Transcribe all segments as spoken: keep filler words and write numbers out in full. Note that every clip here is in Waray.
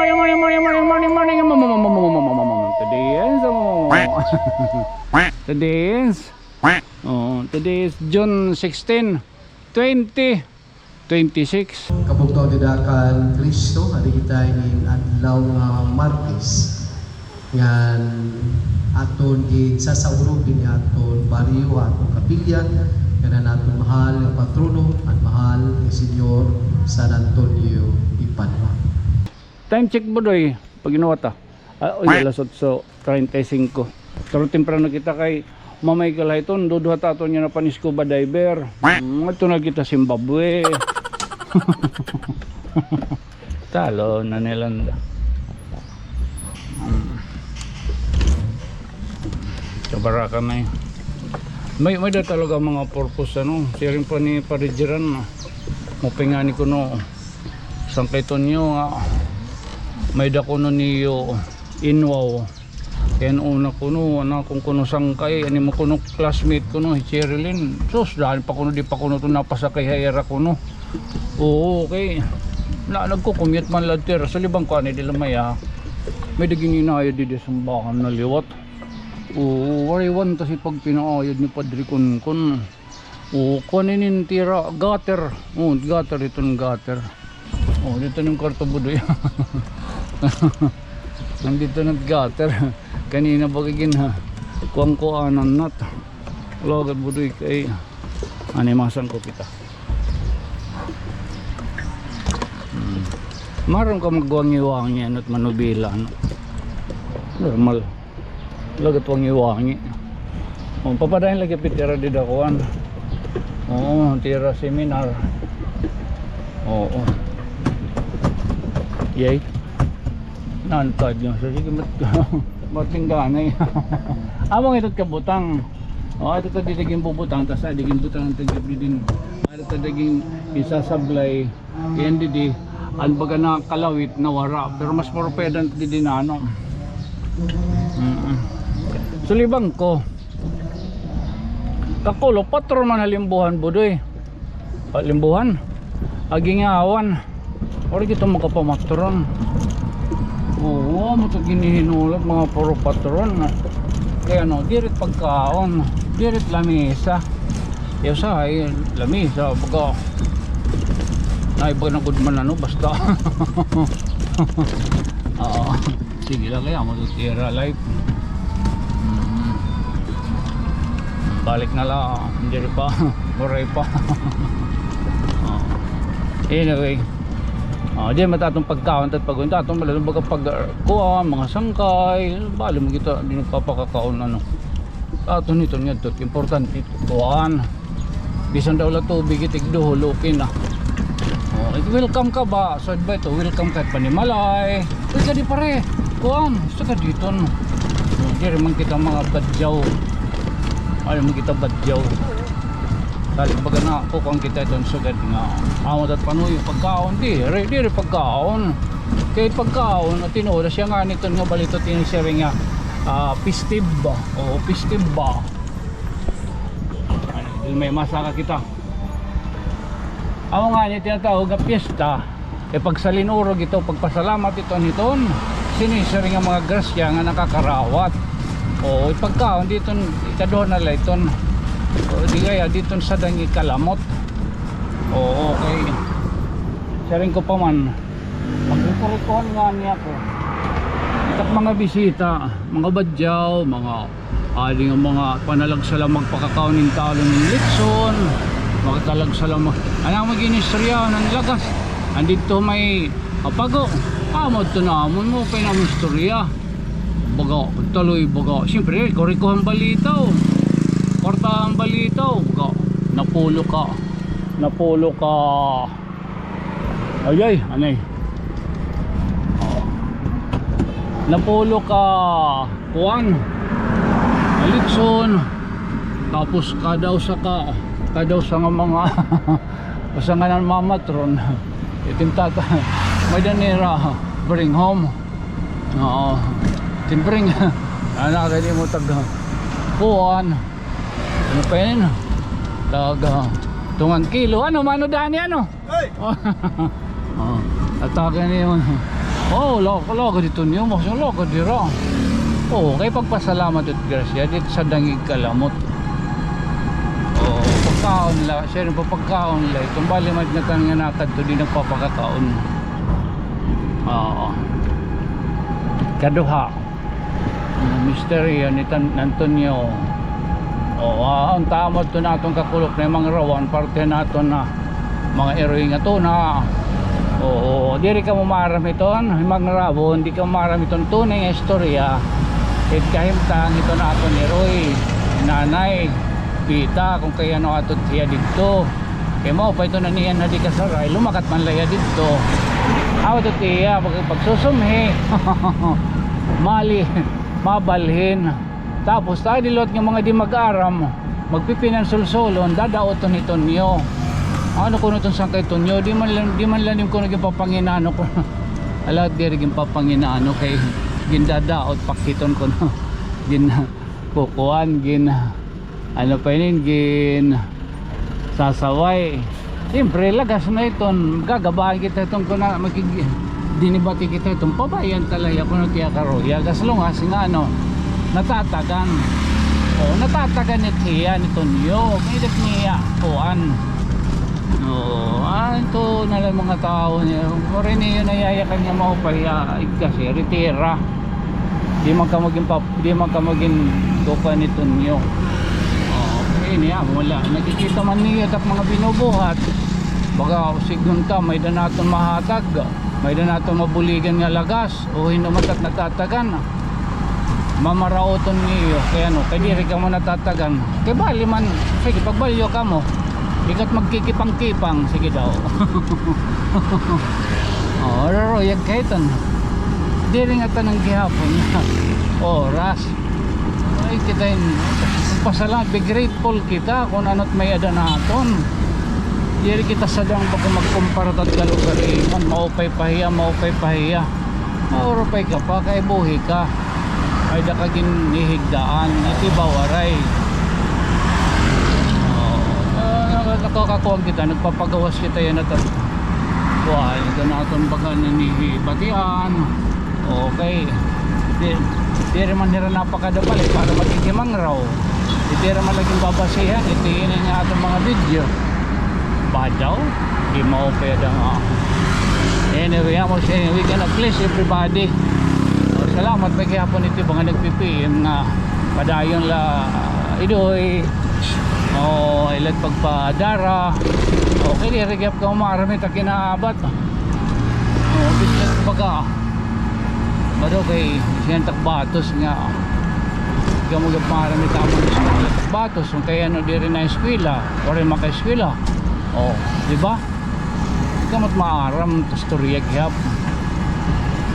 Morning, morning, morning, morning, morning, morning. Today is, oh, today is, oh, today is June sixteen, twenty twenty-six. Kabugtoan gid kan Kristo, adi kita inin adlaw nga Martes. Ngan aton ginsasauropi ini aton baryo, aton kapilya, ngan an aton mahal nga patrono, an mahal nga Señor San Antonio de Padua. Time check, Budoy, pag-inuwat, ah. Ah, uy, alas otso treinta y cinco. Pero temprano kita kay mamay ka la iton, duduha ta aton nga napan-scuba diver. Mm, adto na kita Zimbabwe. Talo na nila nda. Mm. Kabarakan na eh. May, may da talaga mga purpose, ano. Siring pa ni Padre Jiran, no? Mapingani kuno. Sangkay Tonyo nga, may da kuno niyo inwaw. Kay an una kuno, an akon kuno sangkay, an imo kuno classmate kuno, hi Cherilyn. Sus, daan pa kuno, di pa kuno ito napasakay ha ira kuno. Oo, kay na, nagko-commute man la dida. Sulibang ko ani, diri la maya. May da gininayad didi ha simbahan na liwat. Oo, waray wantas ipagpinaayad ni Padre Kunkun. Oo, kuan inin tira, gutter. Oo, gutter, iton gutter. Oo, didto an kwarto, Budoy. Nandidto na it gutter. Kanina pa kay gin, ha, kuan-kuanan na it. Lugod, Budoy, kay animasan ko kita. Hmm. Maaram ka magwangi-wangi, ano, it manubila, ano. Normal. Lugod wangi-wangi. O, papadayon lagi pitira dida kuan. Oo, tira seminar. Oo. Yay. Nantad niyo. So, sige, mat-, matingganay. Amo nga ito kabutang. O, ito ta dida ginbubutang, tas adi ginbutang ang tigap didin. Adi ta dida gin-, isasablay. Yan didi, an baga nakalawit, nawara. Pero mas propedant didi na ano. Mm-mm. Sulibang ko. Kakulo, patron man ha Limbuhan, Budoy. Ah, Limbuhan. Agingawan. Waray kita makapamatron. Oo, amo ito ginihinulat, mga puro patron. Kay ano, diri it pagkaon, diri it lamesa. Usahay, lamesa, baga. Ay, baga na gud man, ano, basta. Oo. Sige la kay, amo ito it ira life. Mm. Balik na la, diri pa, waray pa. Oo. Anyway. O, diri man it aton pagkaon, it pag-unta, aton bala, baga pag, kuan, mga sangkay, bali man kita, diri nagpapakakaon, ano. Aton iton ngadto, importante, kuan. Bisan daw la tubig, itigduhol, okay na. O, welcome ka ba? So, ba ito, welcome ka, panimalay. Uy, kadi pare, kuan, sa ka diton. O, diri man kita mga badyaw. Ayaw man kita badyaw. Dali, baga na, kukuan kita iton sugad nga. Amo dat panuyo pagkaon, diri, diri pagkaon. Kay pagkaon, at tinuod, siya nga niton nga balita, tinisiring nga, ah, festive ba? Oo, festive ba? Ano, may masaka kita. Amo nga ni tinatawag nga piyesta. Ipagsalinurog ito, pagpasalamat ito niton sinisiring nga mga grasya nga nakakarawat. O, ipagkaon diton, ikaduha na la iton. O, di kaya diton sa dangi kalamot. O, okay. Siring ko pa man, magrikurikuhan nga niya ko. Itak mga bisita, mga badyaw, mga Adi nga mga panalagsa la magpakakaon hin talon hin litson. Makatalagsa la mag-, ano, mag-inistorya, an lagas. Andito may apago. Amo adto namon mo, kay namon istorya. Baga, taloy, baga. Siyempre, kurikuhan balitaw. Kwartahan balitaw. Baga, napulo ka. Napulo ka. Ay, ay, anay. Napulo ka kuan. Litson. Tapos kada usa ka, kada usa nga mga, usa nga namamatron. Itin tata, may danira, bring home. Oo. Timbring. Ana, kay di mo tag, kuan. Ano pa yan? Tag, ah, tungan kilo. Ano, mano dani, ano? Hey! Oh, atake niyo. Oh, lo-, lugod ito niyo, mas lugod dira. Oh, kay pagpasalamat it grasya, dito sa dangig kalamot. Oh, pagkaon la, siya rin pa pagkaon la. Itong bali, may nagkanganakad to, di nagpapakakaon. Oo. Kaduha. Misteryo ni Tan-, Antonio. O, ah, an tamo to naton kakulop na mangrawan, parte naton na mga iroy nga tuna. Oo, diri kamo maaram iton, himangrawon, di kamo maaram iton tunay nga istorya. It kahimtang iton aton iroy, nanay, Pita, kung kay ano ato hiya didto. Kay mao pa ito na niyan na di kasaray, lumakat man la hiya didto. Aw, ito tiya, pag-, pagsusumhi. Mali, mabalhin. Tapos, tayo di liwat nga mga di mag-aram, magpipinansulsulon, dadaoton ni Tonyo. Ano kuno ton sangkay Tonyo? Di man lang, di man lang kuno ginpapanginano ko. Ala, diri ginpapanginano kay gindadaot, pakiton ko no. Gin-, kukuan, gin-, ano pa inin, gin-, sasaway. Siyempre, lagas na iton. Gagabaan kita iton kun na makig-, dinibati kita iton. Pabayan talaga kuno tiya karuya. Gas lungas nga ano, natatagan. O, natatagan ni tiya ni Tonyo. May dak niya, kuan. O, ah, ito na lang mga tao niya. Pare niyo nayayakan niya maupay, ah, igkasi, retira. Di man ka maging pap-, di man ka maging kukuan ni Tonyo. Oh, ini, ah, wala. Nakikita man niyo tak mga binubuhat. Baga, sigun ta, may-ada naton mahatag. May-ada naton mabuligan nga lagas. O hinuman tak natatagan. Mamaraoton niyo. Kay ano, kay diri kamo natatagan. Kay bali man, sige, pagbalyo kamo. Ikat magkikipang-kipang, sige daw. Oh, ruruyag kay tan. Diri nga tanan gihapon. Oras. Ay, kita in, pasalamat, be grateful kita kun ano't may-ada naton. Diri kita sadang baka magkumpara kat kalugaringon, maupay pa hiya, maupay pa hiya. Maurupay ka pa, kay buhi ka. Ay, da ka ginhihigdaan, iti ba waray. Oh, ah, nakakakuan kita, nagpapagawas kita yana ta. Kuan, ito na aton baga nanihibatian. Okay. Di, diri man nira napakadabal, eh, para maghihimangraw. Diri man lagi babasihan, iti ini nga aton mga video. Badaw, di maupay ada nga. Anyway, amo siya, we gonna bless everybody. O, salamat pa gihapon iti mga nagpi-P M nga padayon la, idoy. O, ila it pagpadara. Okay, diri gihap ka maaram it kinaabat. O, bisnes baga. Bado kay siya tak batos nga. Ikaw mo gihap maaram it amon sa batos. Kay ano, diri na eskwela, waray makaeskwela. O, di ba? Ikaw mo't maaram, istorya gihap.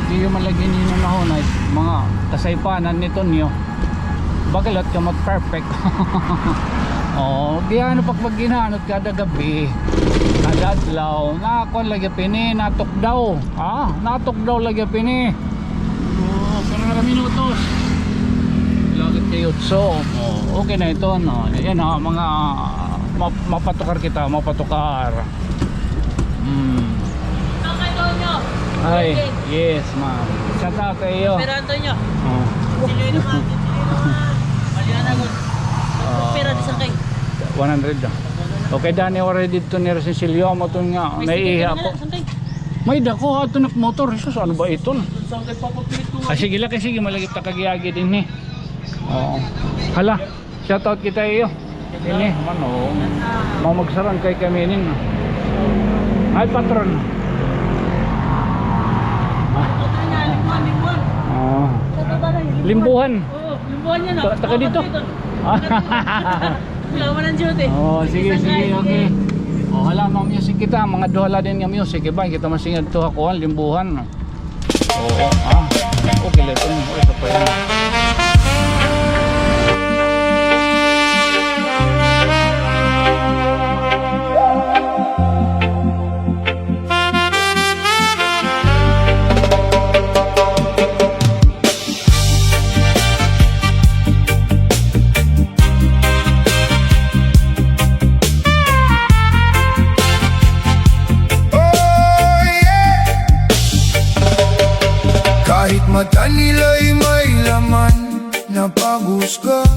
Di man lagi ninyo nahunay, mga kasaypanan ni Tonyo. Baga liwat ka mo't perfect. O, di ano pa pag ginhanot kada gabi, kada adlaw, nakuan lagi pini, natukdaw. Ha? Natukdaw lagi pini. O, pero naka minutos. Lagi kay utso. O, okay na ito, no? Ayan, ha, mga map-, mapatukar kita, mapatukar. Hmm. Hi. Yes, ma'am. Shout out to iyo. Pero Antonio. O. Sino yun naman? Sino yun naman? Maliwanag ko. Ah. Pera di sangkay. One hundred daw. Okay, dani waray didto ni Rasensilio, amo ton nga, naiihi ako. May dako, ato nak motor. Jesus, ano ba iton? Ah, sige, laki, sige, malagip ta kagiyagi dinhi. Oo. Hala. Shout out kita iyo. Ini, man, o. Mamagsarang kay kami inin. Ay, patron. O. Limbuhan. Ta-, taga dito. Wala man an duty. O, sige, sige, okay. O, hala, ma-music kita. Mga duha la din nga music. Iba, kita masingad to ha kuan, Limbuhan. Oo, ah. Okay, let's go. Isa pa yan. Mata nila'y may laman na paghusga.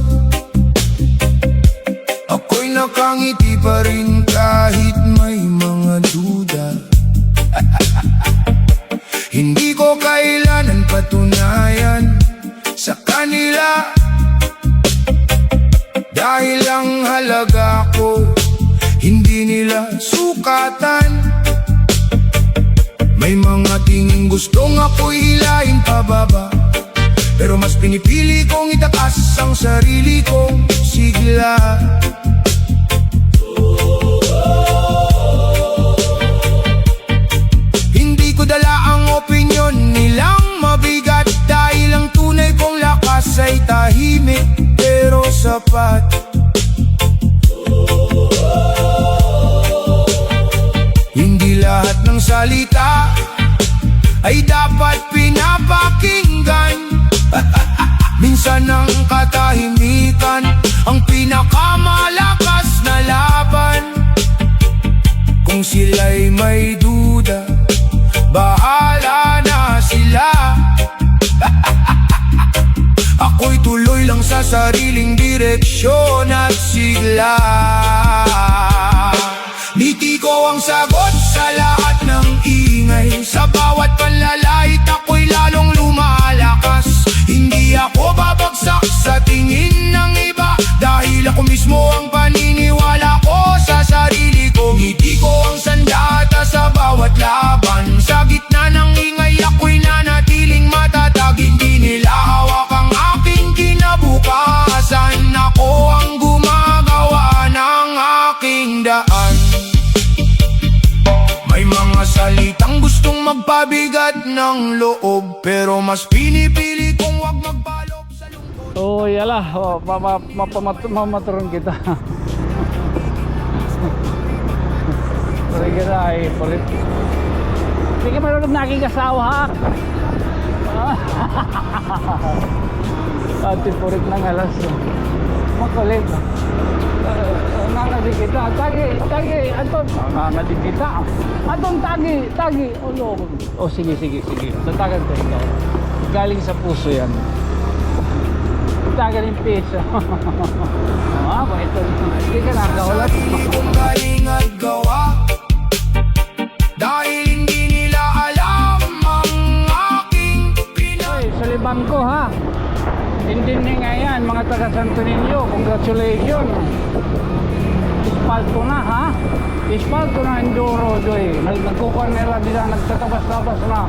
Ako'y nakangiti pa rin kahit may mga duda. Hindi ko kailanman patunayan sa kanila, dahil ang halaga ko hindi nila sukatan. May mga tingin gustong ako'y hilahin pababa, pero mas pinipili kong itaas ang sarili kong sigla. Hindi ko dala ang opinyon nilang mabigat, dahil ang tunay kong lakas ay tahimik pero sapat. Hindi lahat ng salita ay dapat pinapakinggan. Minsan ang katahimikan ang pinakamalakas na laban. Kung sila'y may duda, bahala na sila. Ako'y tuloy lang sa sariling direksyon at sigla. Ngiti ko ang sagot sa lahat ng ingay. Sa bawat panlalait ako'y lalong lumalakas. Hindi ako babagsak sa tingin ng iba, dahil ako mismo ang paniniwala ko sa sarili ko. Ngiti ko ang sandata sa bawat laban. Sa gitna ng ingay ako'y nanatiling matatag. Hindi nila hawak ang aking kinabukasan. Ako ang gumagawa ng aking daan. May mga salitang gustong magpabigat ng loob, pero mas pinipili kong wag magpaloob sa lungkot. Uy, hala, oh, ma-, ma-, mapamat-, mamaturon kita. Sorry kita, ay, palit. Di ka marunong naging asawa, ha? Ate, purit ng alas, oh. Makulit, oh. Eh, nangangadi kita. Tagi, tagi, aton. Nangangadi kita. Aton, tagi, tagi. Oh, Lord. Oh, sige, sige, sige. Tatagan ko ikaw. Galing sa puso yan. Tatagan yung piso. Ah, ba ito? Hindi ka nakahulat. Sarili kong galing at gawa. Dahil hindi nila alam ang aking pina- Oy, sulibangko, ha? Hindi ni nga yan, mga taga Santo Niño, congratulations. Ispalto na, ha? Ispalto na, enduro, doy. Nag-, nagkukuha nila dila, nagtatabas-tabas na.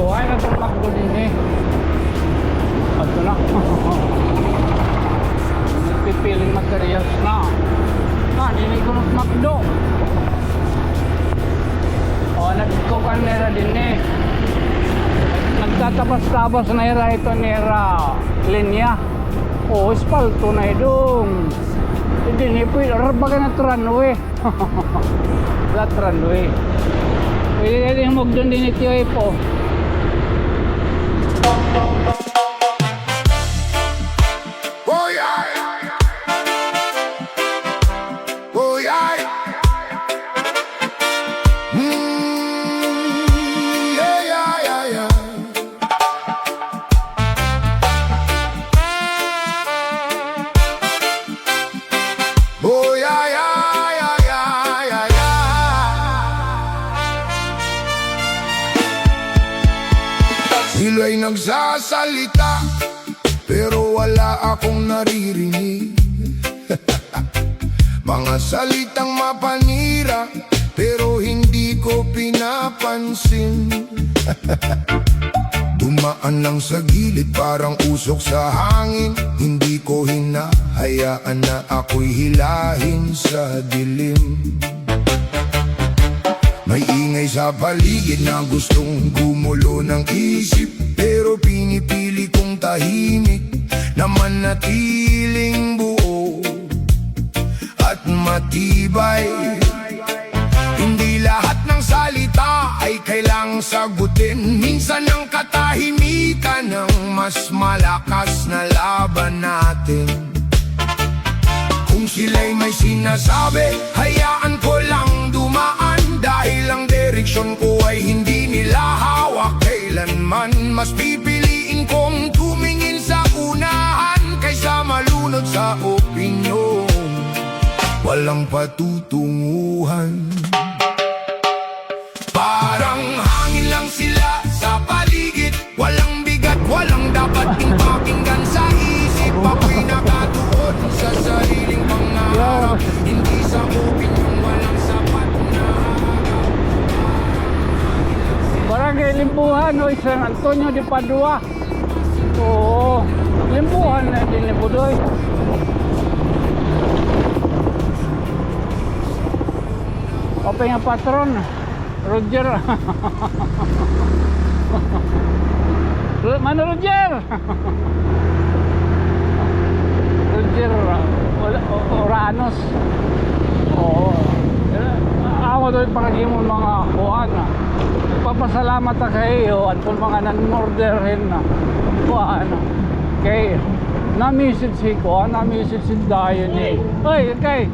O, ay, nagtutulak ko din, eh. Ato na. Nagpipiling materials na. Na, dini ko nagmakdo. O, nagkukuan nira dinhi. Nagtatabas-tabas na ira ito nira linya. O, espalto na idong. Dinhi, pwede, baga na runway. Flat runway. Pwede na din humugdon dinhi, Tiyo Ipo. Boy, ay! Boy, ay! Mm, yeah, yeah, yeah, yeah. Boy, ay, ay, ay. Sila'y nagsasalita, pero wala akong naririnig. Mga salitang mapanira, pero hindi ko pinapansin. Dumaan lang sa gilid, parang usok sa hangin. Hindi ko hinahayaan na ako'y hilahin sa dilim. May ingay sa paligid na gustong gumulo ng isip, pero pinipili kong tahimik na manatiling buo at matibay. Hindi lahat ng salita ay kailangang sagutin. Minsan ang katahimikan ang mas malakas na laban natin. Kung sila'y may sinasabi, hayaan ko lang dumaan, dahil ang direksyon ko ay hindi nila hawak kailanman. Mas pipili Unod sa opinyon, walang patutunguhan. Parang hangin lang sila sa paligid. Walang bigat, walang dapat ding pakinggan sa isip. Ako'y nakatuon sa sariling pangarap. Hindi sa opinyon, walang sapat na harap. Barangay Limbuhan, oy, San Antonio de Padua. Oo. Limbuhan na din ni Budoy. Open nga patron. Roger. Ro-, Mano Roger! Roger, wala, o-, Oranos. Oo. Amo to para sa imo mga kuan. Nagpapasalamat ako ha iyo, an mga nan-order hin kuan. Kay na-message hi kuan, na-message hi dayon ni. Oy, kay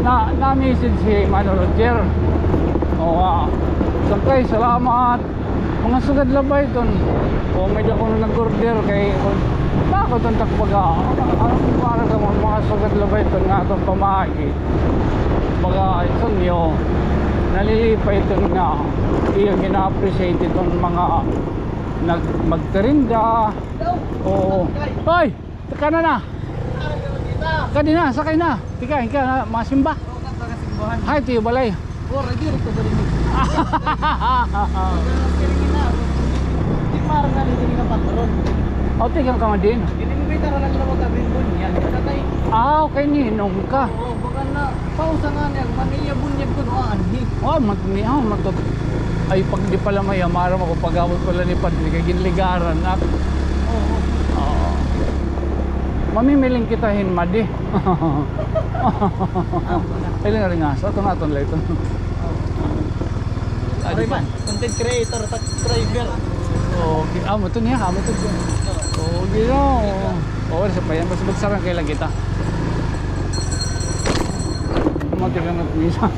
na, na-message hi Mano Roger. O, ah, sangkay, salamat. Mga sugad la ba iton? O, may-ada kuno nag-order kay, bako iton takbaga. Ano, para sa mga, mga sugad la ba iton nga aton pamaagi? Baga, iton niyo, nalilipay iton nga iyo gina-appreciate iton mga nag-, magtirinda. Oo. Hoy! Tika na na. Kadi na, sakay na. Tika, ika na, masimba. Hay, tiyo balay. O, tika ka nga din. Ah, okay, ninong ka. Pausa nga niya, man iya bunyag kuno anhi. O, mat-, ni, ah, mat-, ay, pag di pala may amaram ako, pag-abot pala ni Padre, kay ginligaran na. Oo. Oo. Mamimiling kita hin madi. Ay, lang rin nga. Sa aton, aton, la iton. Ari man, content creator, truck driver. Okay. Ah, amo to niya, amo to. Okay, no. O, sa pa yan, basta magsarang kailan kita. Matigang at misa.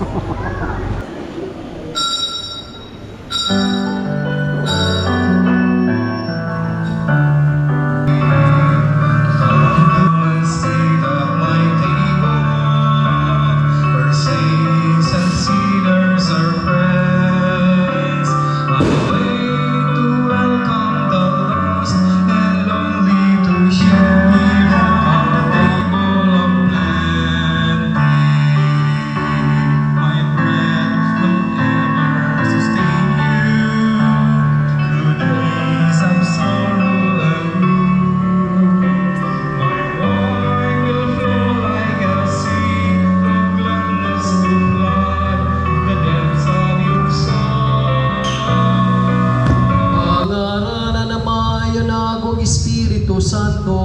Ngaran han Ama, han Anak, han Espiritu Santo.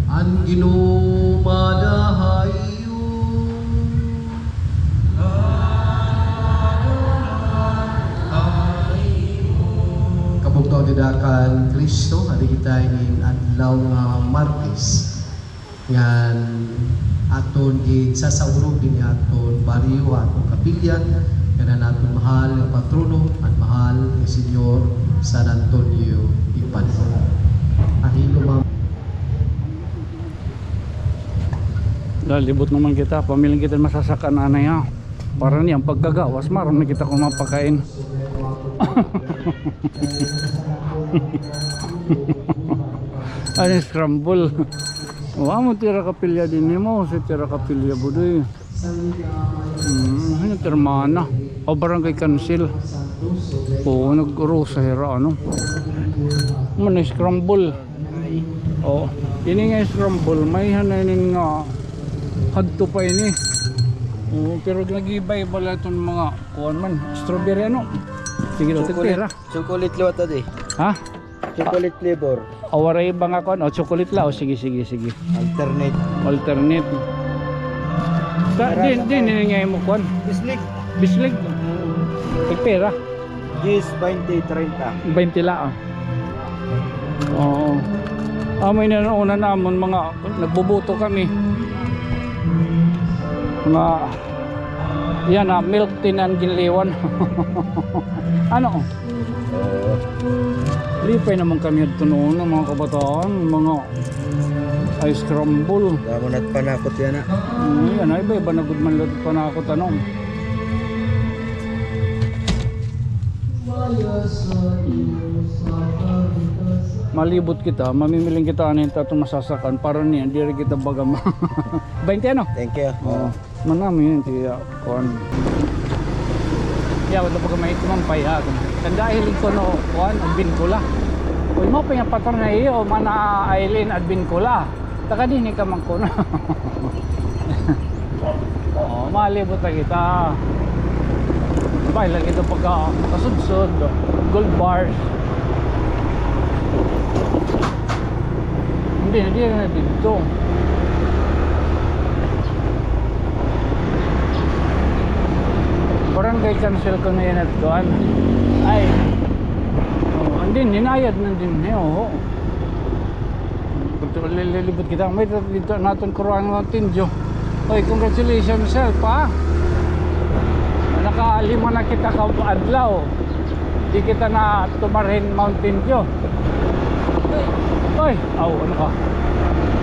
An Ginoo maada ha iyo. Kabugtoan dida kan Kristo, adi kita inin adlaw nga Martes. Ngan aton ginsasaurob ini aton baryo, aton kapilya, ngan an aton mahal nga patrono, an mahal nga Señor San Antonio de Padua. Ahilo, ma'am. Lalibot naman kita, pamiling kita masasaka-an anay, ha. Para niyan pagkagawas, maaram na kita kon mapakain. Ano, scramble. Wa mo tira kapilya din mo, si tira kapilya budoy. Hmm, ano, termana. O, barangay council. Oo, nag-urusa hira, ano. Ano, scramble. O, ini nga scramble, may hananin nga hadto pa ini. O, pero nag-iba-iba la iton mga kuan man, strawberry, ano? Sige daw, tagpira. Chocolate liwat adi. Ha? Chocolate flavor. O, waray iba nga kuan, o, chocolate la, o, sige, sige, sige. Alternate. Alternate. Sa, din, din, ini nga imo kuan. Bislig. Bislig. Tagpira. Diyes, baynte, trenta. Baynte la, ah. Oo. Amo ini an una namon, mga nagbubuto kami. Mga, yan, ah, milk tin an ginliwan. Ano? Oo. Lipay naman kami adto noon, mga kabataan, mga ice scramble. Damo na panakot yana. Mm, yana, iba-iba na gud man la panakot, ano. Malibot kita, mamimiling kita, ano, hin aton masasakan, para niyan, diri kita baga ma-, baynte, ano? Thank you. Oo. Manami yun, tiya, kuan. Tiya, wala pa gamay, kumampay, ha, kumampay. Tanda, hilig ko, no, kuan, Advincula. Uy, mo, pinapatron na iyo, mana Aileen Advincula. Taga dinhi ka man kuno. Oh, malibot na kita. Bay, lagi ito pagka makasudsod. Gold bars. Hindi, hindi na dito. Barangay Council ko na yan at kuan. Ay. Oh, andin, hinayad nandin, eh, oo. Pagka lilibot kita, may dito naton kuruan nga Mountain Dew. Oy, congratulations, sir, pa. Nakalima na kita ka adlaw. Di kita na tumarhin Mountain Dew. Oy, aw, ano ka?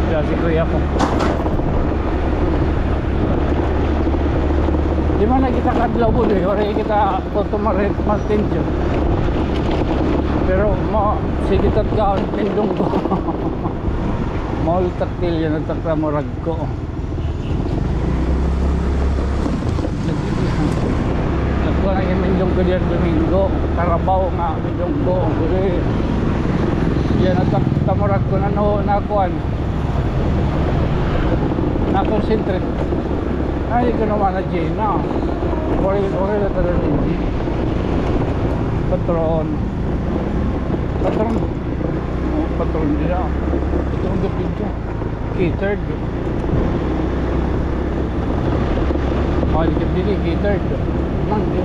Kaya si kuya ko. Di man na kita kadlaw po, eh. Wala kita tutumar Mountain Dew. Pero mo, sige, tatkaon, tindong ko. Maultak tilya na takta mo ragko. Nagkuha na yung mindong ko diyan Domingo. Karabaw nga mindong ko. Yan, at takta mo ragko na, no, nakuan. Na-concentrate. Ay, ito naman na Gina. Ori, ori na talaga hindi. Patron. Patron. Oh, patron nila. Ito ang gapit ko. Catered. Oh, di ka dili, catered. Man, di.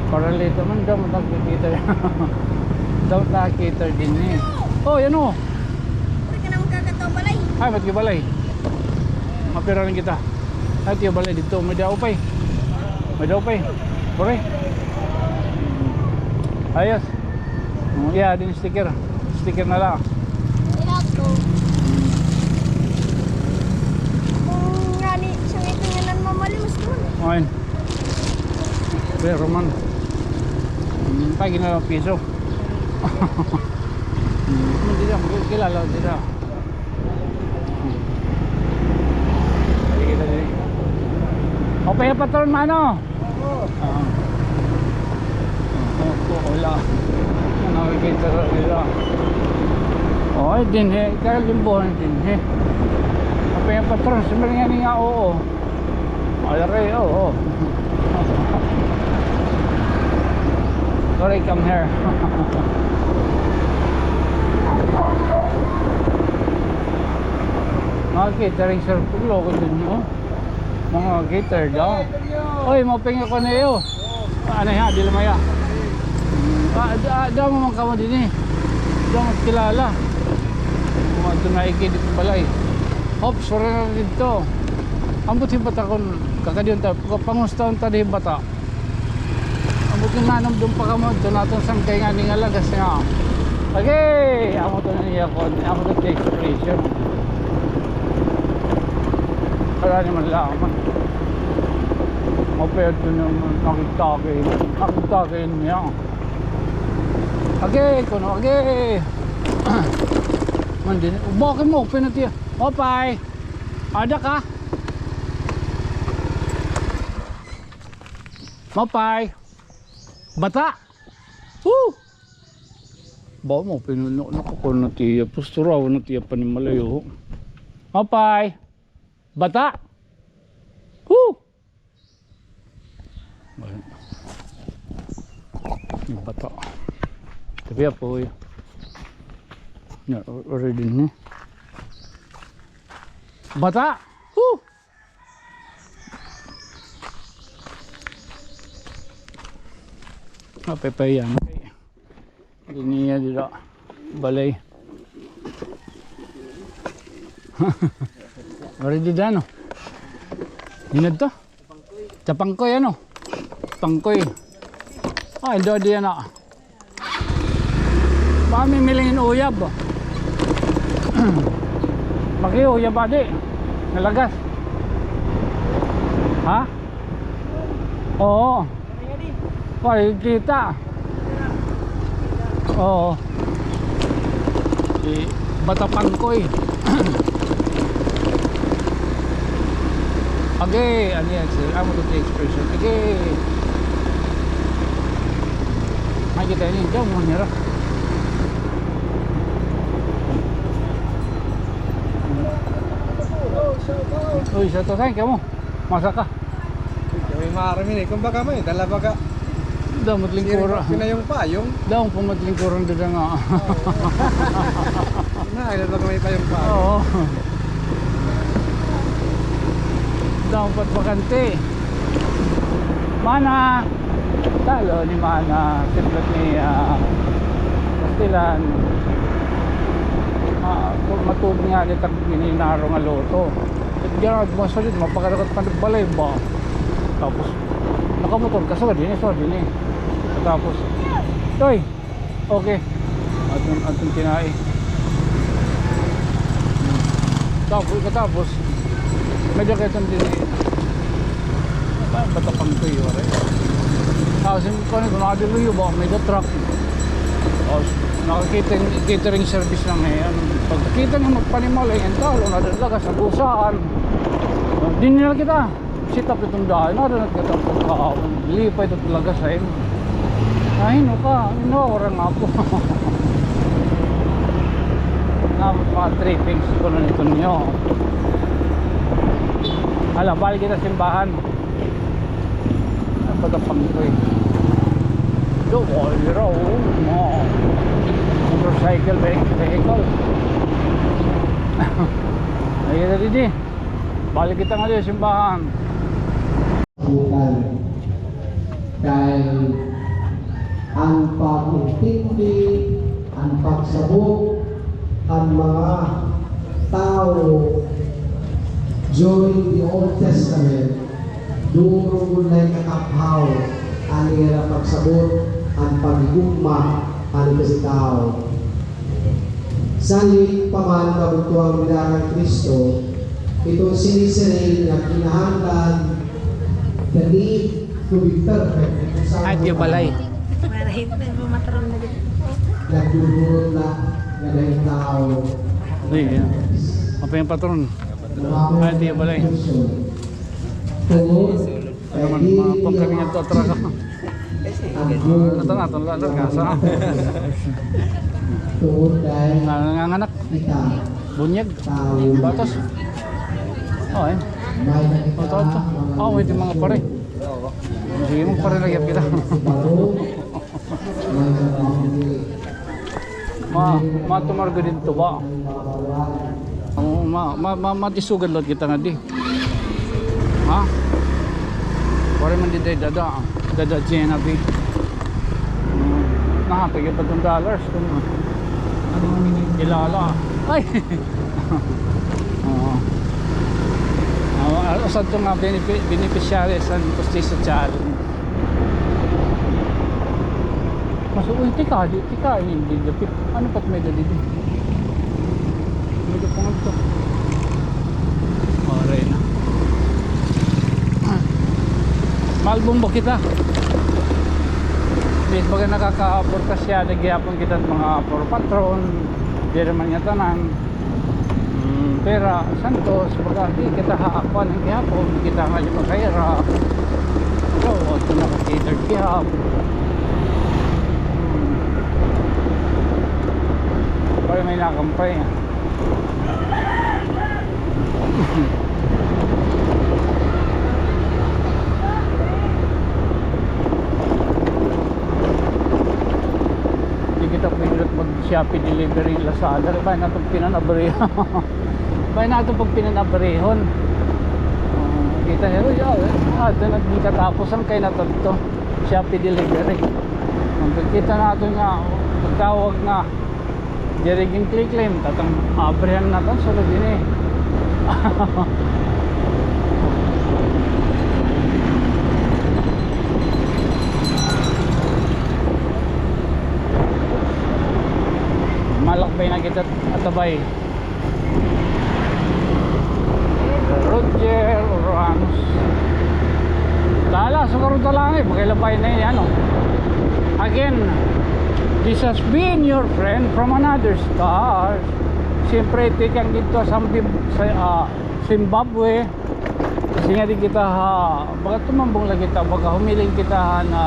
Para lito man, daw matag catered. Daw ta catered din eh. Oh, yan oh. Pwede ka na magkakataw balay. Ay, ba't ka balay? Mapira rin kita. Ay, tiyo balay dito. May daupay. May daupay. Pare. Ayos. Oh, yeah, din sticker. Sticker na lang. Kung nga ni, siya ito nga nan mamali, mas doon. Ayun. Pero man. Hmm, pagi na lang piso. Hmm, hindi lang, kilala, hindi lang. Balik kita diri. O, kaya patron, mano? Oo. Ah. Opo, wala. Nakikita sa nila. O, ay, dinhi. Kalimbuhan dinhi. Kaya patron, sabi nga niya, oo. Ay, aray, oo. Sorry, come here. Mga catering, sir, loko din, no? Mga cater daw. Oy, mapinga ko na iyo. Ano ha, di lamaya. Ah, da, da mo man kamo din eh. Da mo kilala. Kung ato na iki dito balay. Hops, wala na dito. Ambot hi bata kon kakadiyon ta, pangusta unta di hi bata. Ambot nga nanumdom pa kamo, ito naton sangkay nga ning alagas nga. Okay, amo to na niya kon, amo to the expression. Para ni man lang man. Mapayad ko na makita kay, makita kay niya. Okay, kuno, okay. Man din, bakit mo, pinatiya? Opay! Ada ka? Mapay. Bata. Woo! Ba mo, pinuno na ko, kuno na tiya. Pusturaw na tiya pa ni malayo. Mapay. Bata. Woo! Yung bata. Tabi po, eh. Na, already ni. Bata! Woo! Ape pa yan. Ini niya dito. Balay. Already done, no? Hinad to? Sa pangkoy, ano? Pangkoy. Ah, indo di yan, ah. Pamimili hin uyab. Makiuyab, adi. Nalagas. Ha? Oo. Ay, kita. Oo. Si Bata Pangkoy. Agi, ano yan, sir? Amo to the expression. Agi. Ay, kita niyo, diyan mo nira. Uy, sa to, thank you mo. Masa ka? Kami maaram ini. Kung baka may dala baga. Daw matlingkura. Pinayong-payong. Daw pa matlingkuran dida nga. Na, ay, dala baga may payong-payong. Oo. Daw pa bakante. Mana. Talo ni Mana. Siplat ni, ah, Pastilan. Ah, matubig nga ni tag gininaro nga loto. Diyan, masalit, mapakarakat pa nagbalay ba? Tapos, nakamotor ka, sugad dinhi, sugad dinhi. Tapos, toy, okay. Atong, atong kinain. Tapos, katapos, may jacket ang dinhi. Ba, Bata Pangkoy, waray. Tapos, yung, kung ano, kung nakadilo yung ba, may truck. Tapos, nakakita yung catering service lang eh. Ano, pagkita niya magpanimalay, yung tao, nadalaga sa busaan. Di nila kita. Sit up itong daan. Nada na kita pagkaon. Lipay ito talaga sa imo. Ay, no ka. No, orang nga po. Nga, mga three things ko na nito niyo. Hala, balik kita simbahan. Ay, Bata Pangkoy. Do, ay, raw, mga motorcycle, ve-, vehicle. Ay, kita didi. Balik kita nga di simbahan. Bukan. Kay an pag-intindi, an pagsabot, an mga tawo during the Old Testament, duro gud lay kakaphaw an ira pagsabot, an paghigugma, an kasitawo. Salit pa man kabugtoan nga bida kan Cristo, iton sinisiring nga kinahanglan the need to be perfect. Ay, di balay. Nagdudurot na nga dahil tao. Ay, yeah. Apa yung patron? Ay, di balay. Tungod Ano man, mga pangkalingan to, atraga. Ano to naton, lalar nga sa. Nanganganak. Bunyag. Batos. Oh, eh. Ito, ito. Oh, ito mga pare. Sige, magpare lagi kita. Ma, matumar ka didto ba? Oo, ma, ma, ma, matisugad liwat kita ngadi. Ha? Waray man dida dada. Dada Genevieve. Hmm. Nakapigil pa tong dollars. Kung ano ang kilala. Ay! Oo. Ah, usa to nga benefi-, beneficiary sa Pustiso Challenge. Mas, uy, tika, di, tika, ini, di, di, ano pat may dali di? May da pa nga ito. Waray na. Malbong ba kita? Di, baga nakakaportasya, nagyapon kita mga puro patron. Diri man nga tanan. Hmm, pera, Santos, baga, di kita ha, kuan, gihapon, kita nga di makaira. So, ito naka-catered gihap. Hmm. Pero may nakampay. Di kita pwede mag-Shopee delivery, Lazada. Bay naton pinan-abrihon. Bay naton pag pinan-abrihon. Oh, kita niyo, uy, ah, eh. Ah, doon nagkatapusan kay naton to. Shopee delivery. Ang kita naton nga, pagtawag nga, diri ginclaim, tatang abrihan naton, sulod ini. Kita atabay. Roger Ramos. Dala, sugarod na lang eh. Magkailabay na yan, ano. Again, this has been your friend from another star. Siyempre, tikang dito sa, Zimb- sa ah, Zimbabwe. Kasi nga di kita ha, baga tumambong la kita, baga humiling kita ha na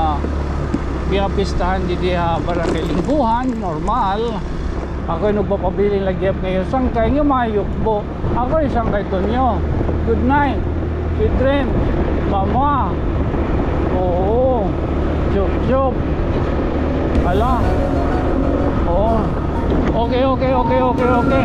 piyapistahan didi ha Barangay Lingguhan, normal. Ako nagpapabilin la gihap ngayon, sangkay nga mayukbo. Ako sangkay Tonyo. Good night. Sweet dreams. Bamwa. Oo. Chup, chup. Hala. Oo. Okay, okay, okay, okay, okay.